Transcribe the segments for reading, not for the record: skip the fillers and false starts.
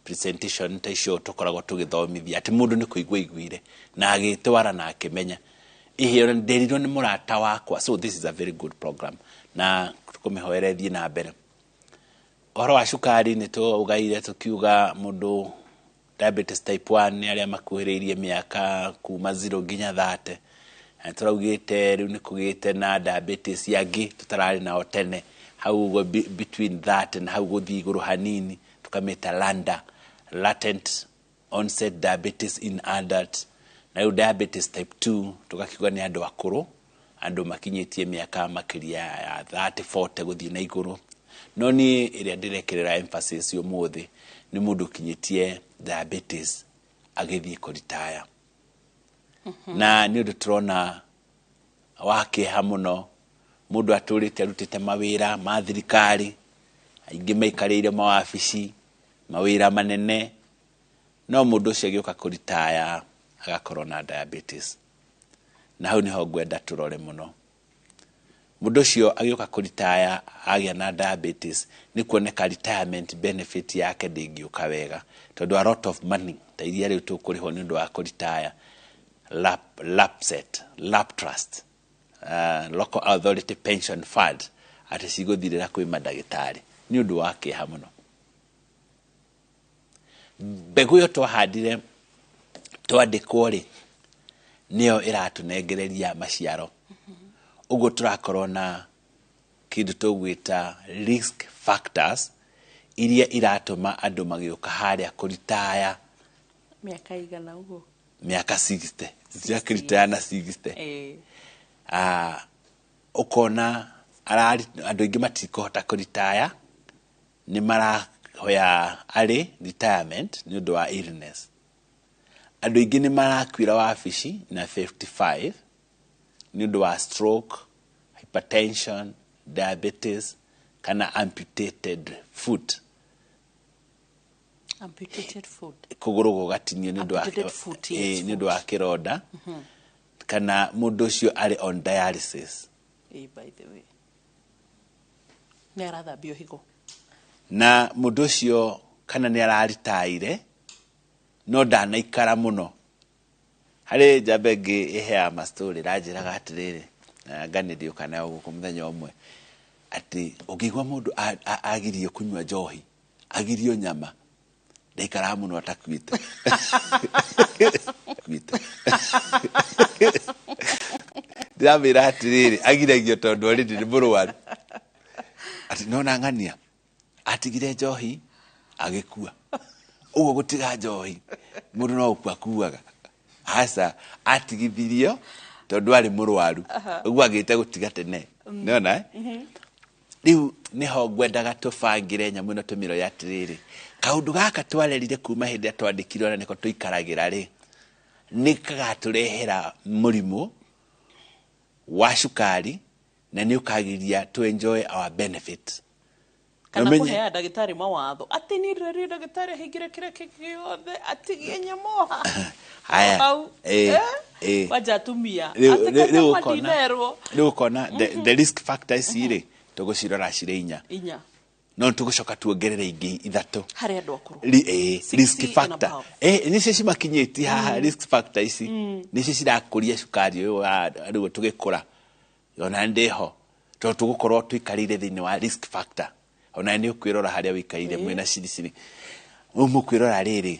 Presentation ta icio tũkoragwo tũgĩthomithia atĩ mũndũ nĩ kũigua aiguire na agĩtwara na akĩmenya ihi ona ndĩrirwo nĩ mũrata wakwa. So this is a very good program na tũkũmĩhoera ĩthiĩ na mbere. Ũhoro wa cukari nĩ tũgaire tũkiuga mũndũ diabetes type 1 nĩ arĩa makuhĩrĩirie mĩaka kuma 0 nginya 30, na tũraugĩte rĩu nĩ kũgĩte na diabetes angĩ tũtararĩ nao tene, hau ũguo between 30 na hau gũthiĩ igũrũ hanini, tũkamĩta LANDA, latent onset diabetes in adults. Na rĩu diabetes type 2 tũgakiuga nĩ andũ akũrũ, andũ makinyĩtie mĩaka makĩria ya 30, 40 gũthiĩ na igũrũ. No niĩ ĩrĩa ndĩrekĩrĩra emphasis ũmũthĩ nĩ mũndũ ũkinyĩtie diabetes agĩthiĩ kũritaya, na nĩ ũndũ tũrona wa kĩeha mũno, mũndũ atũrĩte arutĩte mawĩra ma thirikari, aingĩ maikarĩire mawabici, mawĩra manene, no mũndũ ũcio agĩũka kũritaya agakorwo na diabetes. Na hau nĩho ngwenda tũrore mũno. Mũndũ ũcio agĩũka kũritaya agĩa na diabetes, nĩ kuoneka retirement benefit yake ndĩngĩũka wega, tondũ a lot of money ta iria rĩu tũkũrĩhwo nĩ ũndũ wa kũritaya, LAPSSET, LAPTrust, Local Authority Pension Fund, atĩ cigũthirĩra kwĩ mandagĩtarĩ. Nĩ ũndũ wa kĩeha mũno. Mbegũ ĩyo twahandire twandĩkwo rĩ, nĩyo ĩratũnengereria maciaro. Ũguo tũrakorwo na kĩndũ tũgwĩta risk factors iria iratũma andũ magĩũka harĩa kũritaya Mĩaka igana ũguo? Mĩaka 60, ciakĩritaya na 60. Ah, ũkona andũ aingĩ matikũhota kũritaya, nĩ marahoya early retirement nĩ ũndũ wa illness. Andũ aingĩ nĩ marakuĩra wabici na 55 nĩ ũndũ wa stroke, hypertension, diabetes kana amputated foot. Amputated foot. Kũgũrũ gũgatinio nĩ ũndũ wa Amputated foot, yes. Nĩ ũndũ wa kĩronda, kana mũndũ ũcio arĩ on dialysis. By the way, nĩ arathambio higo. Na mũndũ ũcio kana nĩ araritaire no ndanaikara mũno. Harĩ njamba ĩngĩ ĩheaga mastori, ĩranjĩraga atĩrĩrĩ, na nga nĩ ndĩũka nayo gũkũ mũthenya ũmwe, atĩ ũngĩigua mũndũ agirio kũnyua njohi, agirio nyama, ndaikaraga mũno atakuĩte kuĩte. Ndĩramwĩra atĩrĩrĩ, agiragio tondũ already nĩ mũrwaru, atĩ nona ng'ania atigire njohi agĩkua. Ũguo gũtiga njohi mũndũ no gũkua akuaga? Aca, atigithirio tondũ arĩ mũrwaru, ũguo agĩte gũtiga tene. Nĩona, eh? Rĩu nĩho ngwendaga tũbangĩre nyamũ ĩno, tũmĩrore atĩrĩrĩ, kaũndũ gaka twarerire kuma hĩndĩ ĩrĩa twandĩkirwo na nĩko tũikaragĩra rĩ, nĩ kagatũrehera mũrimũ wa cukari na nĩ ũkagiria to enjoy our benefit. Kana kũheaga ndagĩtarĩ mawatho atĩ niĩ ndĩrerire ndagĩtarĩ ahingĩre kĩrĩa kĩngĩ gĩothe, atigie nyamũ Haya, hau. Kwanja atumia atĩ rĩu kanyama ũkona ndinerwo. Rĩu ũkona the risk factor ici rĩ, tũgũcirora cirĩ inya. Inya. No tũgũcoka tuongerere ingĩ ithatũ. Harĩ andũ akũrũ. 60 risk and factor above. Nĩcio cimakinyĩtie haha. Risk factor ici nĩcio cirakũria cukari ũyũ wa rĩu tũgĩkũra, ona ndĩho tondũ tũgũkorwo tũikarĩire thĩinĩ wa risk factor. Ona nĩ ũkwĩrora harĩa wĩikarĩire mwĩna ciriciri rĩu mũkwĩrora rĩrĩ.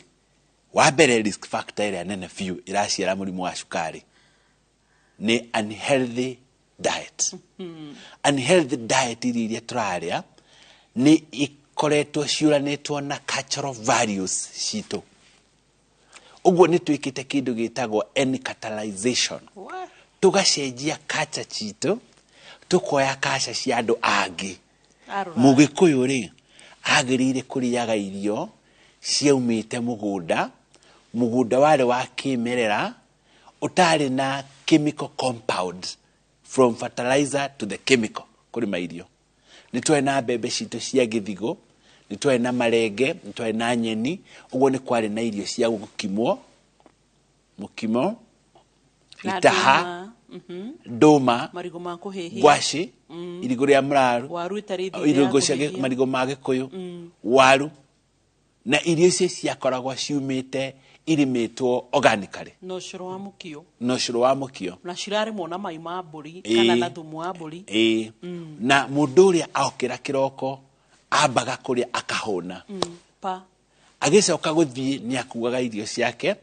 Wa mbere, risk factor ĩrĩa nene biũ ĩraciara mũrimũ wa cukari nĩ unhealthy diet. Unhealthy diet, irio iria tũrarĩa nĩ ikoretwo ciũranĩtwo na cultural values citũ. Ũguo nĩ twĩkĩte kĩndũ gĩtagwo enculturalization. What? Tũgacenjia culture citũ, tũkoya culture cia andũ angĩ. Arũra. Mũgĩkũyũ rĩ, agĩrĩire kũrĩaga irio ciaumĩte mũgũnda, mũgũnda warĩ wa kĩmerera, ũtarĩ na chemical compound, from fertilizer to the chemical kũrĩma irio. Nĩ twarĩ na mbembe citũ cia gĩthigũ, nĩ twarĩ na marenge, nĩ twarĩ na nyeni. Ũguo nĩ kwarĩ na irio cia gũkimwo, mũkimo, Na itaha. ndũma. Ndũma, marigũ ma kũhĩhia, ngwaci, irigũ rĩa mũraru, waru ĩtarĩ thithe ya irigũ cia kũhĩhia. Marigũ ma gĩkũyũ, waru, na irio icio ciakoragwo ciumĩte irimĩtwo organically. Na ũcũrũ wa mũkio. Na ũcũrũ wa mũkio. Na cirarĩmwo na mai ma mbũri kana na thumu wa mbũri. Ĩĩ, na mũndũ ũrĩa aokĩra kĩroko ambaga kũrĩa akahũna. Pa. Agĩcoka gũthiĩ nĩ akuaga irio ciake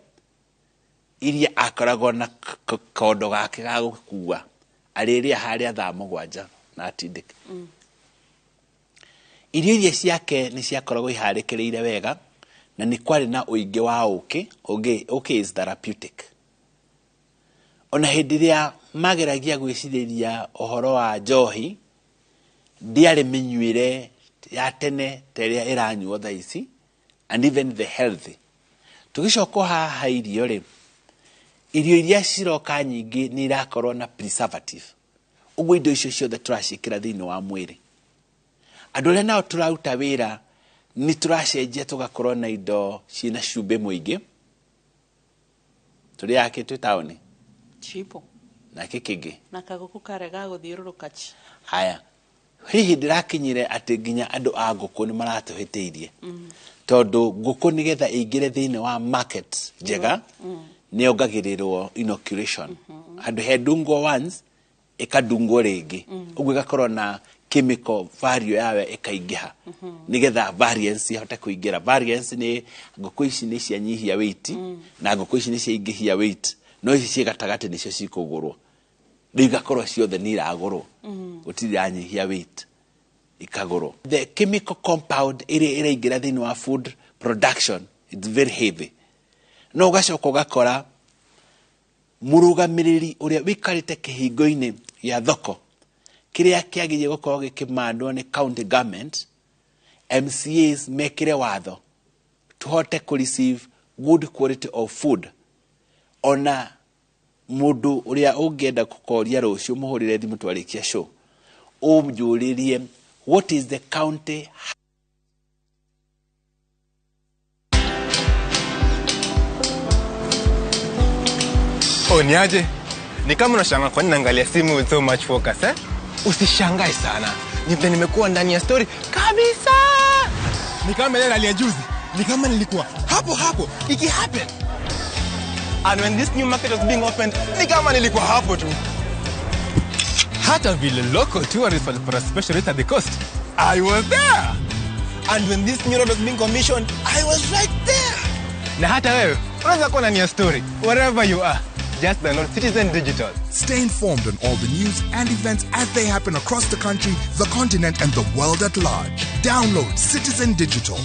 iria akoragwo na kondo gake ga gũkua, arĩrĩa harĩa thaa 7 na atindĩke. Irio iria ciake nĩ ciakoragwo iharĩkĩrĩire wega, na nĩ kwarĩ na ũingĩ wa ũkĩ. Ũkĩ is therapeutic. Ona hĩndĩ ĩrĩa mageragia gwĩcirĩria ũhoro wa njohi, ndĩarĩ mĩnyuĩre ya tene ta ĩrĩa ĩranyuo thaa ici, and even the healthy. Tũgĩcoka haha irio rĩ, irio iria ciroka nyingĩ nĩ irakorwo na preservative, ũguo indo icio ciothe tũraciĩkĩra thĩinĩ wa mwĩrĩ. Andũ arĩa nao tũraruta wĩra nĩ tũracenjia tũgakorwo na indo ciĩna cumbĩ mũingĩ. Tũrĩaga kĩ twĩ taũni? Chipo. Na kĩ kĩngĩ? Na kagũkũ karĩa ga gũthiũrũrũka chi. Haya, hihi ndĩrakinyire atĩ nginya andũ a ngũkũ nĩ maratũhĩtĩirie, tondũ ngũkũ nĩgetha ĩingĩre thĩinĩ wa market njega nĩ yongagĩrĩrwo inoculation handũ hendungwo once, ĩkadungwo rĩngĩ, ũguo ĩgakorwo na chemical value yayo ĩkaingĩha nĩgetha variance ihote kũingĩra. Variance nĩ ngũkũ ici nĩ cianyihia weight na ngũkũ ici nĩ ciaingĩhia weight, no ici ciĩ gatagatĩ nĩcio cikũgũrwo. Rĩu igakorwo ciothe nĩ iragũrwo, gũtirĩ iranyihia weight ikagũrwo. The chemical compound ĩrĩa ĩraingĩra thĩinĩ wa food production, it's very heavy. No ũgacoka ũgakora mũrũgamĩrĩri ũrĩa wĩikarĩte kĩhingo-inĩ gĩa thoko kĩrĩa kĩagĩrĩire gũkorwo gĩkĩmandwo nĩ county government, MCAs mekĩre watho tũhote kũ receive good quality of food. Ona mũndũ ũrĩa ũngĩenda gũkoria rũciũ, mũhũrĩre thimũ twarĩkia show, ũnjũrĩrie what is the county. Oh, niaje? Ni kama unashangaa kwa nini naangalia simu with so much focus, eh? Usishangae sana. Ni vile nimekuwa ndani ya story kabisa. Ni kama ile rally ya juzi. Ni kama nilikuwa hapo hapo iki happen. And when this new market was being opened, ni kama nilikuwa hapo tu. Hata vile local tourists walipata special rate at the coast, I was there. And when this new road was being commissioned, I was right there. Na hata wewe unaweza kuwa ndani ya story wherever you are. Just download Citizen Digital. Stay informed on all the news and events as they happen across the country, the continent, and the world at large. Download Citizen Digital.